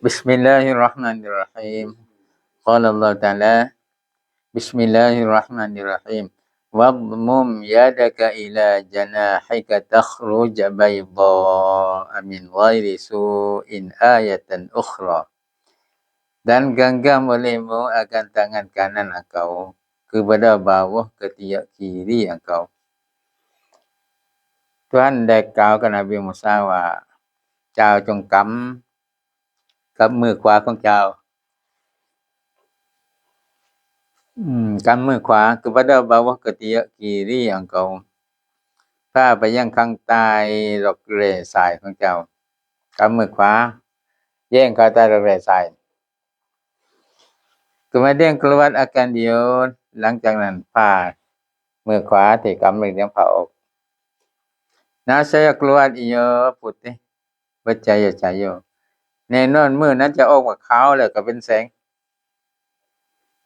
بسم الله الرحمن الرحيم. قال الله تعالى: بسم الله الرحمن الرحيم. واضمم يدك إلى جناحك تخرج بيضاء من غير سوء آية أخرى. Dan genggam olehmu akan tangan kanan engkau kepada bawah ketiak kiri engkau. Tuhan ໄດ້ກ່າວກັບນະບີມູຊາວ່າ ເຈົ້າຈົ່ງກຳ ກັບມືຂວາຂອງເຈົ້າ ອືມ ກຳມືຂວາ kepada bawah ketiak kiri engkau ພາໄປຍັງຂ້າງໃຕ້ລັອກແຮ້ຊ້າຍຂອງເຈົ້າ. ກຳມືຂວາ ແຍງເຂົ້າໃຕ້ລັອກແຮ້ຊ້າຍ. Kemudian keluar akan dia, ຫຼັງຈາກນັ້ນ ພາມືຂວາທີ່ກຳນີ້ຍັງພາອອກ. Nah, saya keluar ia putih, bercahaya-cahaya. ແນ່ນອນ ມື້ນັ້ນຈະອອກມາຂາວ ແລ້ວກໍເປັນແສງ.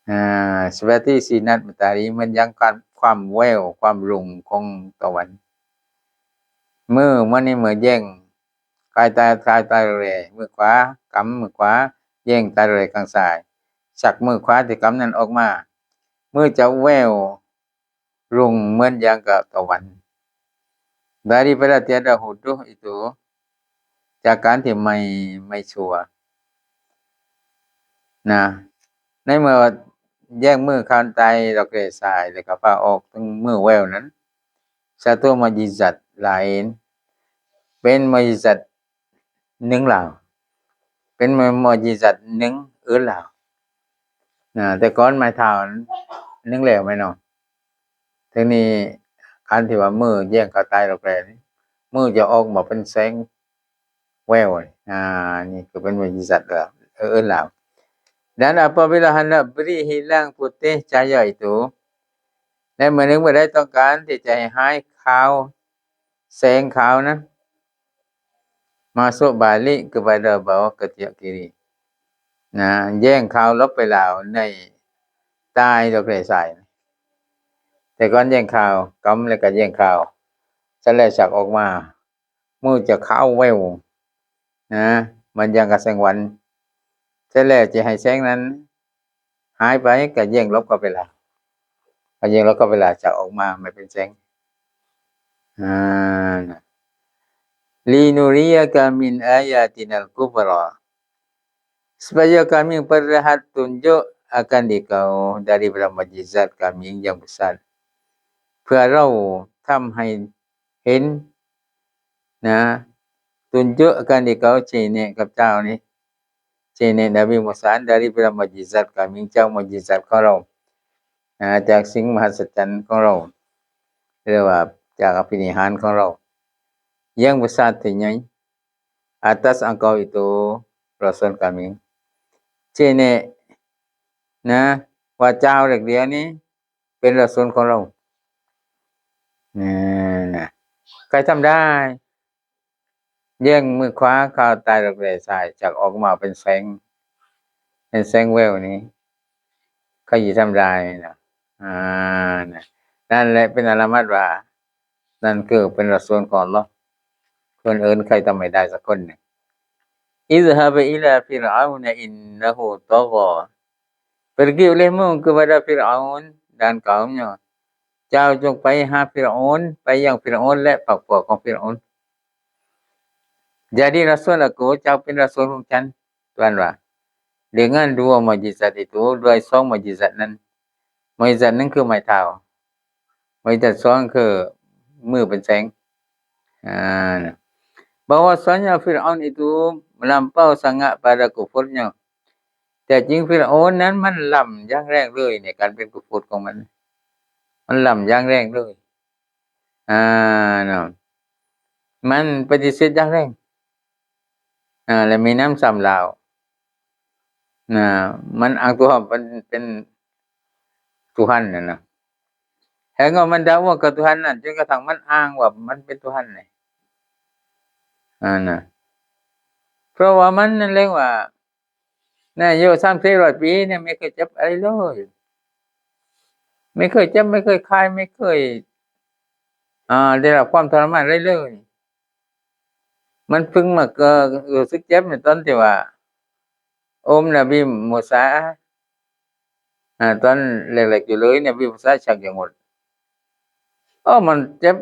ອ່າ seperti sinar matahari, ເໝືອນຢ່າງຄວາມ ຄວາມແວວ ຄວາມຮຸ່ງຂອງຕາເວັນ. ມື ມື້ນີ້ມືແຍງ ຄາຍຕາ ຄາຍຕາແລ ມືຂວາ ກຳມືຂວາ ແຍງຕາແລຂ້າງຊ້າຍ ຊັກມືຂວາທີ່ກຳນັ້ນອອກມາ. ມືຈະແວວ ຮຸ່ງເໝືອນຢ່າງກັບຕາເວັນ. Daripada tiada huduh itu, ຈາກການທີ່ໄໝ້ ໄໝ້ຊົ່ວນະ. ໃນເມື່ອແຍກມືຂ້າງໃຕ້ລັອກແຮ້ຊ້າຍ ແລ້ວກໍພາອອກເຖິງມືແວວນັ້ນ satu mukjizat lain, ເປັນມຸກຈິຊັດ ໜຶ່ງລາວ ເປັນມຸກຈິຊັດໜຶ່ງອື່ນລາວນະ. ແຕ່ກ່ອນໄມ້ເທົ້າໜຶ່ງແລ້ວແມ່ນເນາະ. ເທື່ອນີ້ ຄັນທີ່ວ່າມືແຍງເຂົ້າໃຕ້ລັອກແຮ້ນີ້ ມືຈະອອກມາເປັນແສງແວວ. ອ່າ ນີ້ຄືເປັນມຸກຈິຊັດເອີ ເອີ ອື່ນລາວ. Dan apabila hendak beri hilang putih cahaya itu, ແລະ ເມື່ອໜຶ່ງເມື່ອໃດຕ້ອງການທີ່ຈະໃຫ້ຫາຍຂາວ ແສງຂາວນັ້ນ masuk balik kepada bawah ketiak kiri ນະ, ແຍງຂາວລົບໄປລາວໃນໃຕ້ລັອກແຮ້ຊ້າຍ. ແຕ່ກ່ອນແຍງຂາວ ກຳແລ້ວກໍແຍງຂາວ ສະແລະສັກອອກມາ ມືຈະຂາວແວວນະ ມັນຢ່າງກັບແສງວັນ. ສະແລະຈະໃຫ້ແສງນັ້ນ ຫາຍໄປ ກະແຍງລົບເຂົ້າໄປລາວ ກະແຍງລົບເຂົ້າໄປລາວ ຈະອອກມາ ມັນເປັນແສງ. ອ່າ Linuriyaka min ayatinal kubra, supaya kami perlihat tunjuk akan dikau daripada mukjizat kami yang besar. ເພື່ອເຮົາທຳໃຫ້ເຫັນນະ tunjuk akan dikau ຊີ້ແນະກັບເຈົ້ານີ້ ຊີ້ແນະນະບີມູຊາ daripada mukjizat kami ຈາກມຸກຈິຊັດຂອງເຮົາ ນະ ຈາກສິ່ງມະຫັດສະຈັນຂອງເຮົາ ຫຼືວ່າຈາກອະພິນິຫານຂອງເຮົາ yang besar ທີ່ໃຫຍ່ atas engkau itu rasul kami ຊີ້ແນະນະ ວ່າເຈົ້າເລັກດຽວນີ້ ເປັນລະສູນຂອງເຮົາ ແມ່ນນະ. ໃຄທຳໄດ້ ແຍງມືຂວາເຂົ້າໃຕ້ລັອກແຮ້ຊ້າຍ ຈັກອອກມາເປັນແສງ ເປັນແສງແວວນີ້ ໃຄຊິທຳໄດ້ນະ. ອ່າ ນະ ນັ້ນແຫຼະເປັນອາລາມັດວ່າ ນັ້ນຄືເປັນລະສູນຂອງອັລລາ. ຄົນອື່ນໃຄທຳໄດ້ຈັກຄົນໜຶ່ງ. Idhhab ila Fir'auna innahu tagha. Pergi olehmu kepada Firaun dan kaumnya. ເຈົ້າຈົ່ງໄປຫາຟີຣະໂອນ ໄປຍັງຟີຣະໂອນ ແລະ ຄອບຄົວຂອງຟີຣະໂອນ. Jadi rasul aku, ເຈົ້າເປັນລະສູນຂອງສັນ. ທ່ານວ່າ dengan dua mukjizat itu, ດ້ວຍສອງມຸກຈິຊັດນັ້ນ. ມຸກຈິຊັດໜຶ່ງຄືໄມ້ເທົ້າ. ມຸກຈິຊັດສອງຄືມືເປັນແສງ. ອ່າ bahwasanya Firaun itu melampau sangat pada kufurnya. ແທ້ຈິງຟີຣະໂອນນັ້ນມັນລ້ຳຢ່າງແຮງເລີຍໃນການເປັນກຸຟຸດຂອງມັນ. ມັນລ້ຳຢ່າງແຮງເລີຍ. ອ່າ ເນາະ ມັນປະຕິເສດຢ່າງແຮງ. ອ່າ ແລະ ມີນ້ຳຊ້ຳລາວນະ ມັນອ້າງຕົວເປັນ ເປັນຕຸຮັນນັ້ນນະ. ແຮງວ່າມັນດາວວ່າກັບຕຸຮັນນັ້ນ ຈົນກະທັ່ງມັນອ້າງວ່າມັນເປັນຕຸຮັນນີ້ ອັນນະ. ເພາະວ່າມັນນັ້ນແຫຼະວ່າ ໃນອາຍຸສາມສີ່ຮ້ອຍປີນີ້ ໄມ່ເຄີຍເຈັບອະໄລເລີຍ. ໄມ່ເຄີຍເຈັບ ໄມ່ເຄີຍຄາຍ ໄມ່ເຄີຍ ອ່າ ໄດ້ຮັບຄວາມທໍລະມານໃດເລີຍ. ມັນເພິ່ງມາ ເກີດ ຮູ້ສຶກເຈັບໃນຕອນທີ່ວ່າ ອົມນະບີມູຊາ ອາ ຕອນເລັກໆຢູ່ເລີຍ ນະບີມູຊາຊັກຢາງົດ. ເອີ ມັນເຈັບ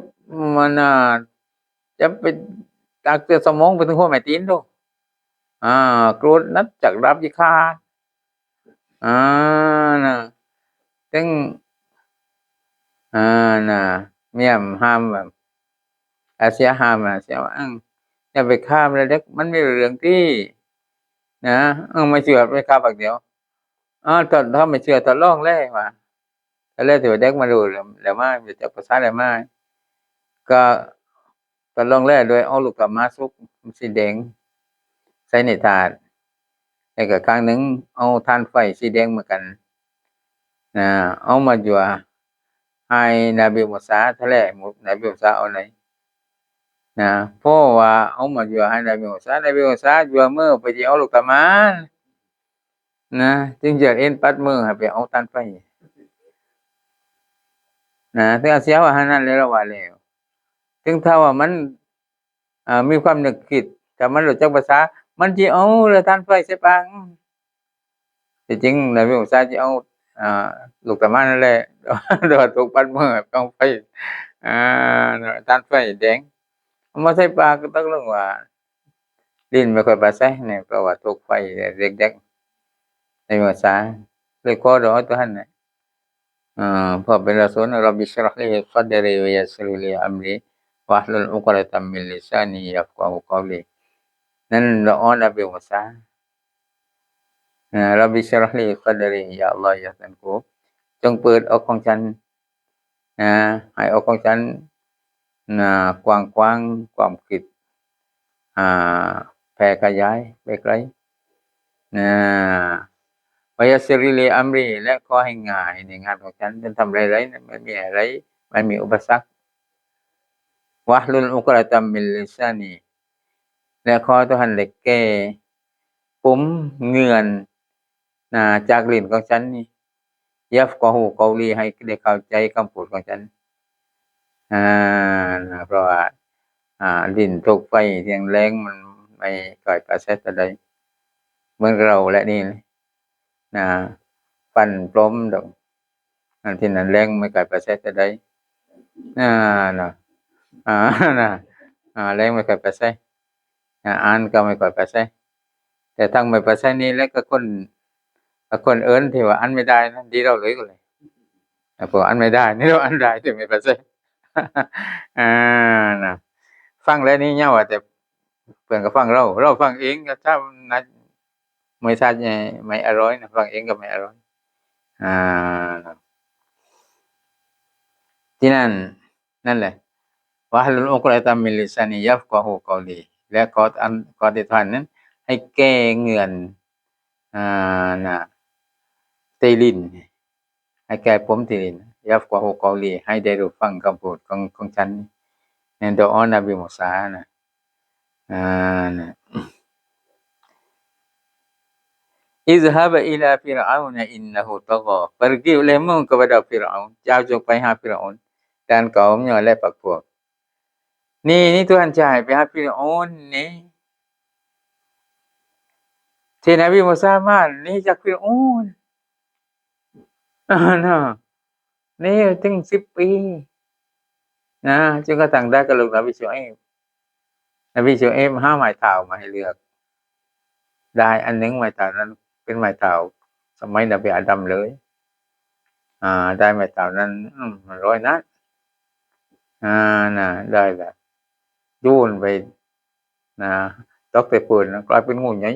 ມັນ ອາ ຈະໄປຕັກແຕ່ສະໝອງໄປເຖິງຫົວແມ່ຕີນໂດ. ອາ ໂກຣດນັດຈັກດາບພິຄາດ. ອາ ນະ ເຖິງ ອາ ນະ ມຽມຫ້າມ ອາເຊຍຫ້າມ ອາເຊຍວ່າ ອືມ ຢ່າໄປຂ້າມເລີຍເດັກ ມັນມີເລື່ອງທີ່ ນະ ອືມ ໄມ່ເຊື່ອໄປຂ້າມບັກດຽວ. ອາ ຖ້າ ຖ້າໄມ່ເຊື່ອ ທົດລອງແລວ່າ ແລ້ວຖືວ່າເດັກມາໂດແລ້ວ ແລ້ວມາ ຮູ້ຈັກພາສາແລ້ວມາ ກໍ ກໍລອງແລ່ດ້ວຍເອົາລູກຕາມາສຸກສີແດງໃສ່ໃນຖາດ ແລ້ວກໍຂ້າງໜຶ່ງເອົາຖ່ານໄຟສີແດງເໝືອນກັນນະ ເອົາມາຍົວໃຫ້ນະບີມູຊາ ຖ້າແລ່ນະບີມູຊາເອົາໄດ້ນະ ເພາະວ່າເອົາມາຍົວໃຫ້ນະບີມູຊາ ນະບີມູຊາຍົວມືໄປຊິເອົາລູກຕາມາ ນະ ຈຶ່ງຈະເອັນປັດມືໃຫ້ໄປເອົາຖ່ານໄຟນະ ເຖິງອາເຊຍວ່າຫັ້ນນັ້ນແລ້ວ ລາວວ່າແລ້ວ ເຖິງຖ້າວ່າມັນ ເອີ ມີຄວາມນຶກຄິດ ຖ້າມັນຮູ້ຈັກພາສາ ມັນຊິເອົາລະຖ່ານໄຟໃສ່ປາກ. ທີ່ຈິງນະບີມູຊາຊິເອົາ ອາ ລູກຕາມານັ້ນແຫຼະ ແຕ່ວ່າຖືກປັດມືກອງໄຟ ອາ ຖ່ານໄຟແດງ ເອົາມາໃສ່ປາກ ກໍຕົກລົງວ່າ ຫຼິ້ນໄມ່ຄ່ອຍໄປໃສນີ້ ເພາະວ່າຖືກໄຟແດກໆ ໃນພາສາ ເລີຍຂໍດອກເອົາຕົວຫັ້ນນະ ເອີ ເພາະເປັນລາຊູນ رب اشرح لي صدري ويسر لي أمري واحلل عقدة من لساني يفقهوا قولي ນັ້ນລະອອນອາເບມຸສາ ນະ رب اشرح لي صدري يا الله يا ذا القرب ຈົ່ງເປີດອອກຂອງສັນ ນະ ໃຫ້ອອກຂອງສັນ ນະ ກວ້າງຂວາງຄວາມຄິດ ອາ ແຜ່ຂະຫຍາຍໄປໄກ ນະ ويسر لي أمري ແລະ ຂໍໃຫ້ງ່າຍໃນງານຂອງສັນ ສັນທຳໄດ້ໄດ້ ມັນມີອະໄລ ມັນມີອຸປະສັກ واحلل عقدة من لساني ແລະ ຂໍຕົວທ່ານໄດ້ແກ່ປົມເງື່ອນ ນະ ຈາກລີ້ນຂອງສັນນີ້ يفقهوا قولي ໃຫ້ໄດ້ເຂົ້າໃຈຄຳພູດຂອງສັນ ອາ ນະ ເພາະວ່າ ອາ ລີ້ນຖືກໄຟ ທຽງແລງມັນໄມ່ຄ່ອຍປາແສຕົວໃດ ເໝືອນເຮົາແຫຼະນີ້ ນະ ຟັນປົມດອກ ອັນທີ່ນັ້ນແລງໄມ່ຄ່ອຍປາແສຕົວໃດ ອາ ນະ ອາ ນະ ອາ ແລງໄມ່ຄ່ອຍປາແສ ອາ ອ່ານກໍໄມ່ຄ່ອຍປາແສ ແຕ່ທັງໄມ່ປາແສນີ້ແຫຼະ ກໍຄົນ ກໍຄົນເອີ້ນທີ່ວ່າອ່ານໄມ່ໄດ້ນັ້ນ ດີເລີຍກໍເລີຍ ແລ້ວພວກອ່ານໄມ່ໄດ້ນີ້ ເຮົາອ່ານໄດ້ແຕ່ໄມ່ປາແສ ອາ ນະ ຟັງແລ້ວນີ້ເຫງົາ ແຕ່ເພິ່ນກໍຟັງເຮົາ ເຮົາຟັງເອງກໍຊ້ຳນະ ໄມ່ຊາດ ໄມ່ອະລ່ອຍນະ ຟັງເອງກໍໄມ່ອະລ່ອຍ ອາ ທີ່ນັ້ນ ນັ້ນແຫຼະ واحلل عقدة من لساني يفقهوا قولي ແລະ ຂໍອັນ ຂໍທີ່ທ່ານນັ້ນໃຫ້ແກ້ເງື່ອນ ອາ ນະ ທີ່ລີ້ນ ໃຫ້ແກ້ປົມທີ່ລີ້ນ يفقهوا قولي ໃຫ້ໄດ້ຮູ້ຟັງຄຳພູດຂອງ ຂອງສັນ ໃນດອອນນະບີມູສານະ ອາ ນະ اذهب إلى فرعون إنه طغى Pergilah kamu kepada Firaun ເຈົ້າຈົ່ງໄປຫາຟີຣະອອນ ທ່ານກໍຍ້ອນ ແລະ ພັກພວກ ນີ້ ນີ້ ທ່ານຈະໃຫ້ໄປຫາຟີຣະອອນນີ້ ທີ່ນະບີມູສາມາ ໜີຈາກຟີຣະອອນ ອາ ນະ ນີ້ເຖິງສິບປີ ນະ ຈົນກະທັ້ງໄດ້ກັບລູກນະບີຊູເອຟ ນະບີຊູເອຟຫາໄມ້ເທົ້າມາໃຫ້ເລືອກ ໄດ້ອັນໜຶ່ງ ໄມ້ເທົ້ານັ້ນເປັນໄມ້ເທົ້າສະໄໝນະບີອາດັມເລີຍ ອາ ໄດ້ໄມ້ເທົ້ານັ້ນ ອືມ ຮ້ອຍນັດ ອາ ນະ ໄດ້ລະ ໂຍນໄປ ນະ ຕົກໃສ່ພື້ນ ກາຍເປັນງູໃຫຍ່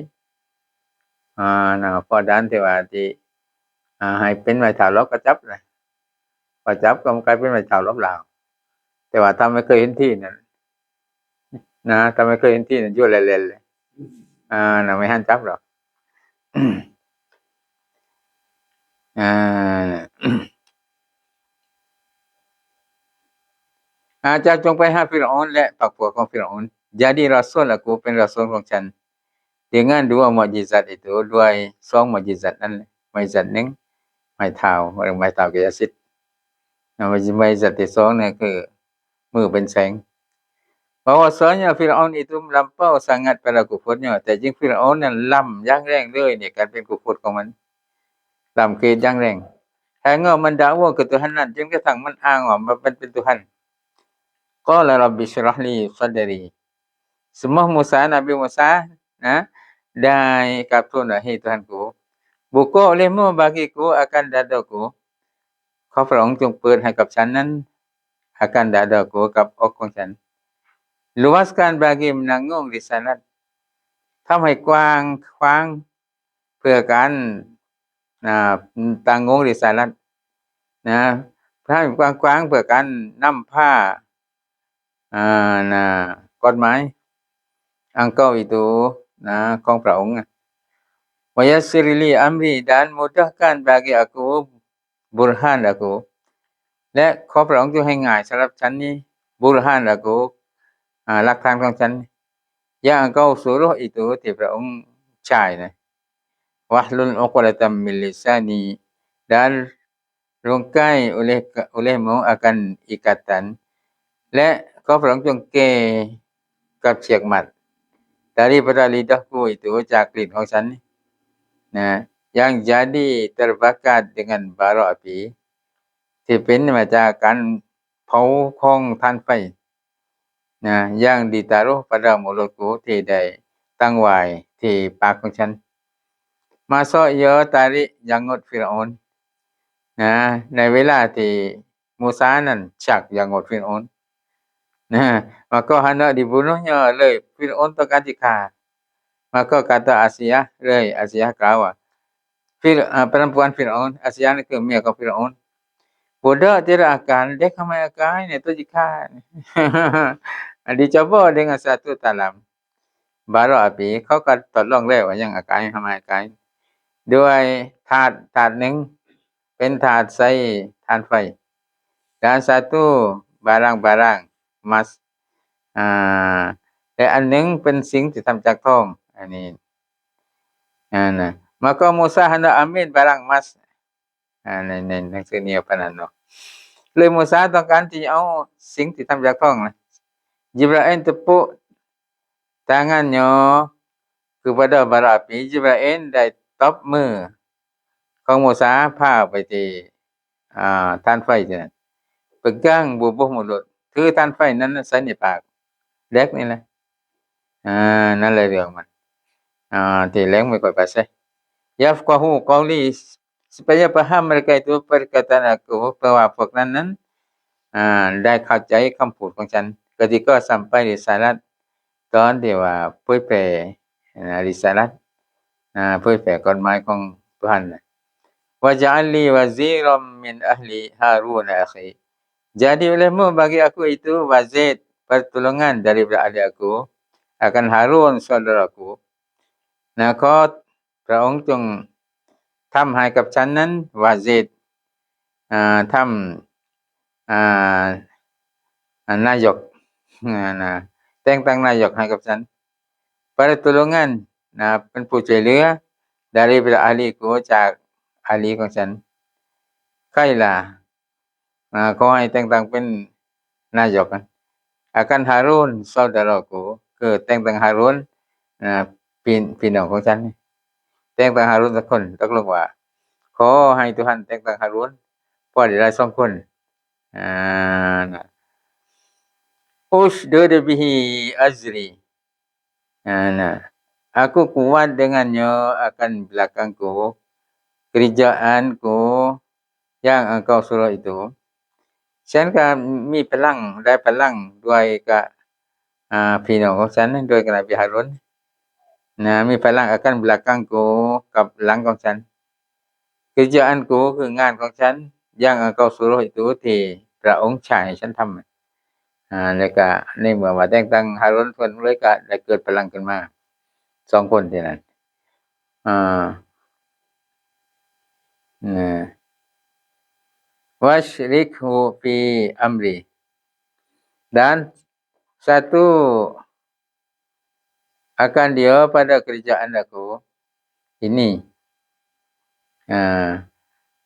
ອາ ນະ ພໍດ່ານທີ່ວ່າທີ່ ອາ ໃຫ້ເປັນໄມ້ເທົ້າລາວກໍຈັບນະ ພໍຈັບກໍມັນກາຍເປັນໄມ້ເທົ້າລາວ ແຕ່ວ່າຖ້າໄມ່ເຄີຍເຫັນທີ່ນັ້ນ ນະ ຖ້າໄມ່ເຄີຍເຫັນທີ່ນັ້ນ ຢູ່ແລ່ນໆເລີຍ ອາ ນະ ໄມ່ທັນຈັບດອກ ອາ ອາ ເຈົ້າຈົ່ງໄປຫາຟີຣະອອນ ແລະ ພັກພວກຂອງຟີຣະອອນ Jadi rasul aku ເປັນລາຊູນຂອງສັນ Dengan dua mukjizat itu ດ້ວຍສອງມຸກຈິຊັດນັ້ນ ມຸກຈິຊັດໜຶ່ງ ໄມ້ເທົ້າ ເອີ້ນໄມ້ເທົ້າກາຍະສິດ ແລະ ມຸກຈິຊັດທີສອງນັ້ນຄືມືເປັນແສງ bahwasanya Firaun itu melampau sangat pada kufurnya, ແທ້ຈິງຟີຣະເອານນັ້ນລ້ຳຢ່າງແຮງເລີຍໃນການເປັນກຸຟຣຂອງມັນ, ລ້ຳເຂດຢ່າງແຮງ. Hingga mendakwa ketuhanan, ຈົນກະທັ່ງມັນອ້າງວ່າມັນເປັນ ເປັນ ເປັນຕຸຮັນ. Qala Rabbi shrah li sadri. ສົມມຸດ ມູຊາ, ນະບີມູຊານະ ໄດ້ກາບທູນວ່າ, ເຫ ທຸກທ່ານກູ, buka olehmu bagiku akan dadaku, ຂໍພະອົງຈົ່ງເປີດໃຫ້ກັບສັນນັ້ນ akan dadaku, ກັບອົກຂອງສັນ, luaskan bagi menanggung risalat, ທຳໃຫ້ກວ້າງຂວາງເພື່ອການ ນະ ຕາງງົງລິສາລັດນະ ໃຫ້ກວ້າງຂວາງເພື່ອການນຳພາ ອາ ນະ ກົດໝາຍ engkau itu ນະ ຂອງພະອົງ. Wa yassir li amri, dan mudahkan bagi aku burhan aku, ແລະ ຂໍພະອົງຈົ່ງໃຫ້ງ່າຍສຳລັບສັນນີ້ burhan aku, ອາ ຫຼັກຖານຂອງສັນ yang engkau suruh itu ທີ່ພະອົງໃຊ້ນະ. Wahlul 'uqdatam min lisani, dan rungkai oleh, olehmu akan ikatan, ແລະ ຂໍພະອົງຈົ່ງແກ່ກັບເຊືອກມັດ daripada lidahku itu, ຈາກລີ້ນຂອງສັນນະ yang jadi terbakar dengan bara api, ທີ່ເປັນມາຈາກການເຜົາຂອງຖ່ານໄຟ ນະ yang ditaruh pada mulutku, ທີ່ໄດ້ຕັ້ງໄວ້ທີ່ປາກຂອງສັນ. Masa ia tarik janggut Firaun, ນະ ໃນເວລາທີ່ມູຊານັ້ນຊັກ janggut Firaun, ນະ maka hendak dibunuhnya, ເລີຍ Firaun ຕ້ອງການຊິຂ້າ. Maka kata Asiyah, ເລີຍ ອາຊິຍາກະກ່າວວ່າ Fir-, ອາ ພະລຳພວນຟີຣະເອານ, ອາຊິຍານີ້ຄືເມຍຂອງຟີຣະເອານ, "Budak tidak akan, ເດັກເຮົາບໍ່ອາກາຍນີ້ ຕົວຊິຂ້າ." ອາ dicoba dengan satu talam bara api, ເຂົາກໍທົດລອງແລ້ວວ່າຍັງອາກາຍ ເຮົາບໍ່ອາກາຍ ດ້ວຍຖາດ ຖາດໜຶ່ງເປັນຖາດໃສ່ຖ່ານໄຟ, dan satu barang-barang emas, ອາ ແລະ ອັນໜຶ່ງເປັນສິ່ງທີ່ທຳຈາກທອງ. ອັນນີ້ ອາ ນະ maka Musa hendak ambil barang emas, ອາ ໃນ ໃນໜັງສືນີ້ເອົາປານນັ້ນເນາະ, ເລີຍມູຊາຕ້ອງການທີ່ເອົາສິ່ງທີ່ທຳຈາກທອງນະ. Jibril tepuk tangannya kepada bara api, Jibril ໄດ້ຕົບມືຂອງມູຊາພາໄປທີ່ ອ່າ ຖ່ານໄຟທີ່ນັ້ນ, pegang bubuh mulut, ຖືຖ່ານໄຟນັ້ນໃສ່ໃນປາກ ແລກນີ້ແຫຼະ. ອ່າ ນັ້ນແຫຼະເລື່ອງມັນ ອ່າ ທີ່ແລກໄມ່ຄ່ອຍປາໃສ. Yafqahu qawli, supaya paham mereka itu perkataan aku, ເພື່ອວ່າພວກນັ້ນນັ້ນ ອ່າ ໄດ້ເຂົ້າໃຈຄຳພູດຂອງສັນ. Ketika sampai risalat, ຕອນທີ່ວ່າເຜີຍແຜ່ ອ່າ ລິສາລັດ ອ່າ ເຜີຍແຜ່ກົດໝາຍຂອງ Tuhan. Waj'al li waziran min ahli Harun akhi, jadi olehmu bagi aku itu wazir, pertolongan daripada ahli aku, akan Harun saudaraku. ນະ ຂໍພະອົງຈົ່ງທຳໃຫ້ກັບສັນນັ້ນ ວາຊິດ ອ່າ ທຳ ອ່າ ນາຍົກ ອ່າ ນະ ແຕ່ງຕັ້ງນາຍົກໃຫ້ກັບສັນ. Pertolongan ນະ ເປັນຜູ້ຊ່ວຍເຫຼືອ daripada ahliku, ຈາກອາລີຂອງສັນ. Khaira, ອ່າ ຂໍໃຫ້ແຕ່ງຕັ້ງເປັນນາຍົກ. Akan Harun saudaraku, ຄືແຕ່ງຕັ້ງຮາຣູນ ອ່າ ພີ່ ພີ່ນ້ອງຂອງສັນ, ແຕ່ງຕັ້ງຮາຣູນສັກຄົນ. ຕົກລົງວ່າ ຂໍໃຫ້ທຸກທ່ານແຕ່ງຕັ້ງຮາຣູນ ເພາະໄດ້ຫຼາຍສອງຄົນ. ອ່າ ushdud bihi azri, ອ່າ ນະ aku kuat dengannya akan belakangku, kerajaanku yang engkau suruh itu. ສັນກໍມີພະລັງ ໄດ້ພະລັງດ້ວຍກະ ອ່າ ພີ່ນ້ອງຂອງສັນ ດ້ວຍກັບນະບີຮາຣູນນະ ມີພະລັງ akan belakangku, ກັບຫຼັງຂອງສັນ. Kerajaanku ຄືງານຂອງສັນ, yang engkau suruh itu ທີ່ພະອົງໃຊ້ໃຫ້ສັນທຳ. ອ່າ ແລ້ວກະໃນເມື່ອວ່າແຕ່ງຕັ້ງຮາຣູນເພິ່ນເລີຍກະໄດ້ເກີດພະລັງຂຶ້ນມາສອງຄົນທີ່ນັ້ນ. ອ່າ ນະ wasyarikhu fi amri, dan satu akan dia pada kerajaan aku ini. ອ່າ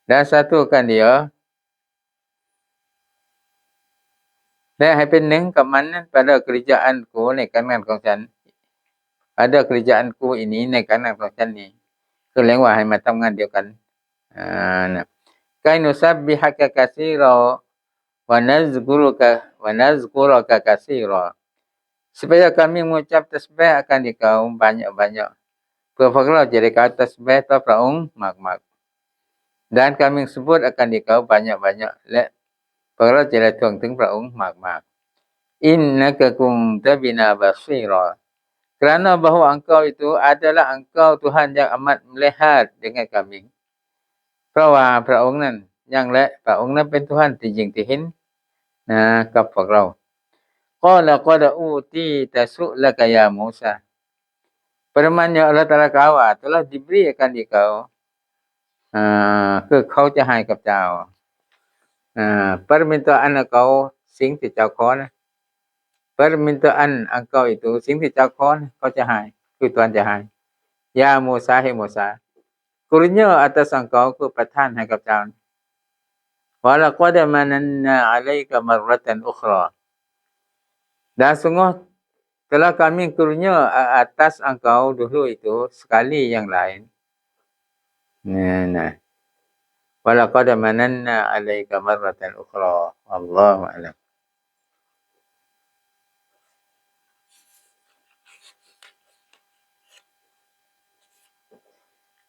dan satu akan dia ແລະໃຫ້ເປັນໜຶ່ງກັບມັນນັ້ນ pada kerajaan-Ku ໃນການງານຂອງສັນ pada kerajaan-Ku ini ໃນການງານຂອງສັນນີ້ ຄືແລງວ່າໃຫ້ມາທຳງານດຽວກັນ ອາ ນະ كي نسبحك كثيرا ونذكرك ونذكرك كثيرا supaya kami mengucap tasbih akan dikau banyak-banyak ເພື່ອພວກເຮົາຈະໄດ້ກ່າວຕັດສະບີຕໍ່ພະອົງມາກໆ dan kami sebut akan dikau banyak-banyak ແລະພວກເຮົາຈະໄດ້ທ້ວງເຖິງພະອົງມາກໆ إنك كنت بنا بصيرا kerana bahwa Engkau itu adalah Engkau Tuhan yang amat melihat dengan kami ເພາະວ່າພະອົງນັ້ນຍັງ ແລະພະອົງນັ້ນເປັນຜູ້ທີ່ຍິ່ງທີ່ເຫັນນະກັບພວກເຮົາ قال قد أوتيت سؤلك يا موسى Firman-Nya Allah Taala ກ່າວວ່າ telah diberi akan dikau ອາ ຄືເຂົາຈະໃຫ້ກັບເຈົ້າ ອາ permintaan engkau sing ທີ່ເຈົ້າຂໍນະ permintaan engkau itu sing ທີ່ເຈົ້າຂໍນະ ເຂົາຈະໃຫ້ ຄື Tuhan ຈະໃຫ້ ya Musa ໃຫ້ມູຊາ kurnia atas engkau ຄືປະທານໃຫ້ກັບເຈົ້າ wa laqad mananna 'alaika marratan ukhra dan sungguh telah kami kurnia atas engkau dulu itu sekali yang lain ນະ wa laqad mananna 'alaika marratan ukhra wallahu a'lam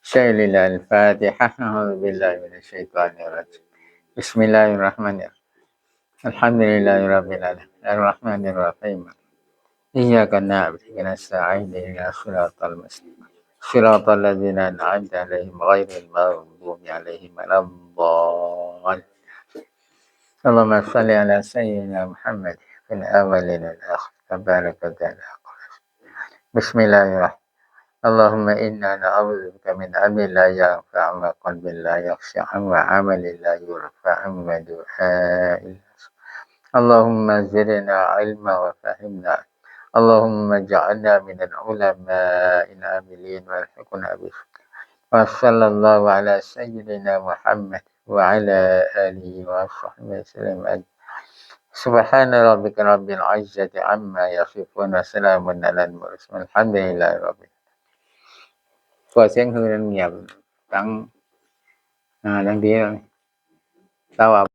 Syai lilal Fatihah. A'udzu billahi minasy syaithanir rajim. Bismillahirrahmanirrahim. Alhamdulillahi rabbil alamin. Arrahmanir rahim. Iyyaka na'budu wa iyyaka nasta'in. Ihdinas siratal mustaqim. Siratal ladzina an'amta 'alaihim ghairil maghdubi 'alaihim waladdallin. Allahumma shalli 'ala sayyidina Muhammad fil awwalin wal akhirin. Tabaraka wa ta'ala. Bismillahirrahmanirrahim. Allahumma inna na'udzubika min ilmin la yanfa' wa qalbin la yakhsha' wa 'amalin la yurfa' wa du'ain la Allahumma zidna ilma wa fahimna. Allahumma ij'alna minal ulama'il 'amilin walhiqna bis. Wa sallallahu 'ala sayyidina Muhammad wa 'ala alihi wa sahbihi wasallam ajma'in. Subhana rabbika rabbil 'izzati 'amma yasifun wa salamun 'alal mursalin walhamdulillahi rabbil ເພາະສຽງຮືນັ້ນງຽບ ຕັ້ງ ອາ ດັ່ງທີ່ ລາວວ່າ